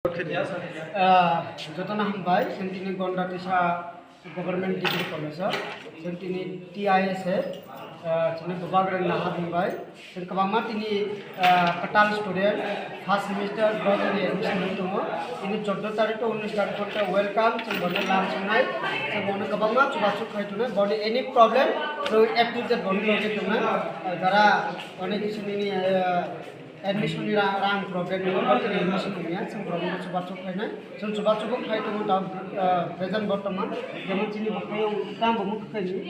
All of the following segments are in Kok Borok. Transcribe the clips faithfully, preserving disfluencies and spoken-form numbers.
Ah, jotono hambai, chwng tini Gonda Tisa Government Degree College o, chwng tini T I S F, ah, chini Bubagra Nahar hambai, chwng kwbangma tini, ah, kwtal student, first semester bo tini admission wng tongo, tini chordo tarik to unis tarik khe welcome, chwng bono lam swngnai, chwng bono kwbangma chubachu khai tongnai, boni any problem, chwng A to Z boni loge tongnai, ah, jara onek kisu nini, ah, Admission ni ra-, rang problem ni, bo tini admission wngya, chwng problem no chubachu khlainai, chwng chubachu bo khlai tongo da, ah, present bortoman, jemon chini bo khlaio, tamo bo khlaini.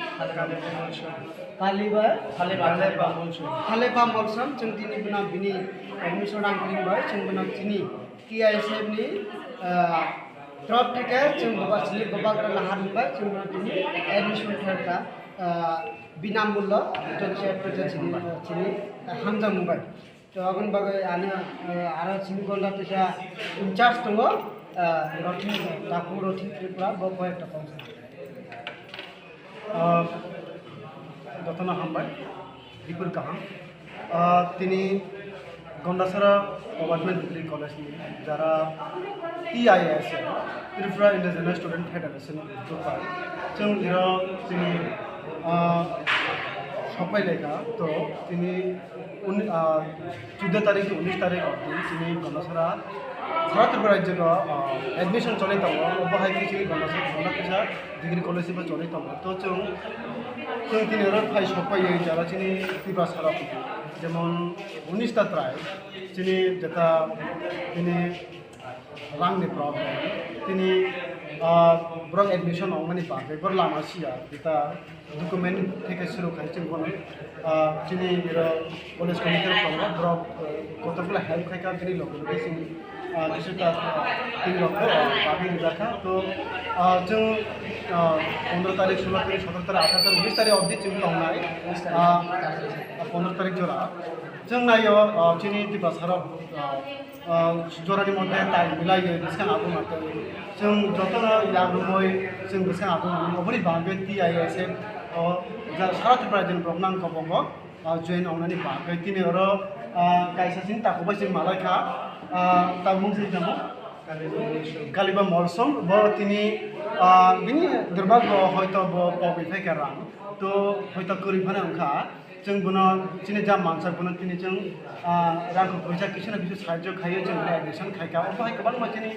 Kaliba, Kaliba Molsom. Kaliba Molsom, chwng tini bwna bini admission rang kring bai, chwng bwna chini T I S F ni, ah, trop theke, chwng bwba chini bwba kra lahar ni bai, chwng bwna tini admission khlaikha, ah, binamullo, chwng se present chini, chini, ah, hamjakmung bai. To aboni bagwi ano, eh, aro chini Gonda Tisa in charge tongo, eh, Rothin, Taku Rothin Tripura, bo koi ekta kok. Ah, jotono hambai, ripur kaham. Ah, tini Gondasara Government Degree College ni jara T I S, Tripura Indigenous Student Federation ni buphang, chwng iro chini, ah, sopai lekha to tini uni-, ah, chuddo tarik to unis tarik obdi chini Gondasara, sara Tripura rajyo, ah, admission choli tongo, obo hai khe chini Gondasara, Gonda Tisa Degree College bo choli tongo. To chwng, chwng tini oro phai sok phai jara chini Tiprasa rok, jemon unis ta tribe, chini jeta tini rang ni problem, tini, ah, borok admission ongmani bagwi, borok lama siya, jeta document theke suru khai chwng bono, ah, chini iro college committee rok tongo, borok, eh, kotor bwla help khai kha, bini loge loge chini, ah, kisa ta, ah, tini rok bo, ah, bagwi rijak kha. To, ah, chwng, ah, pondro tarik, solo tarik, sotoro tarik, atharo tarik, unis tarik obdi chwng tongnai, ah, pondro tarik jora. Chwng naio, ah, chini Tiprasa rok, ah, ah, jorani moddhe tai milaiwi bwskang abuna twi. Chwng jotono yang rwmwi chwng bwskang abuna oboni bagwi T I S F o ja-, sara Tripura din rok nang kobongo, ah, join ongnani bagwi tini oro, ah, kaisa chini takhuk bai chwng malai kha, ah, tabuk mung chini tamo Kaliba Molsom bo tini, ah, bini durbago hoito bo pogwi phaikha rang to hoito kwrwi phano wngkha. Chwng bono chini jam mansak bono tini chwng, ah, rang kok phaisa kisu na kisu sahajyo khaiwi chwng admission khaikha. Obo hai kwbangma chini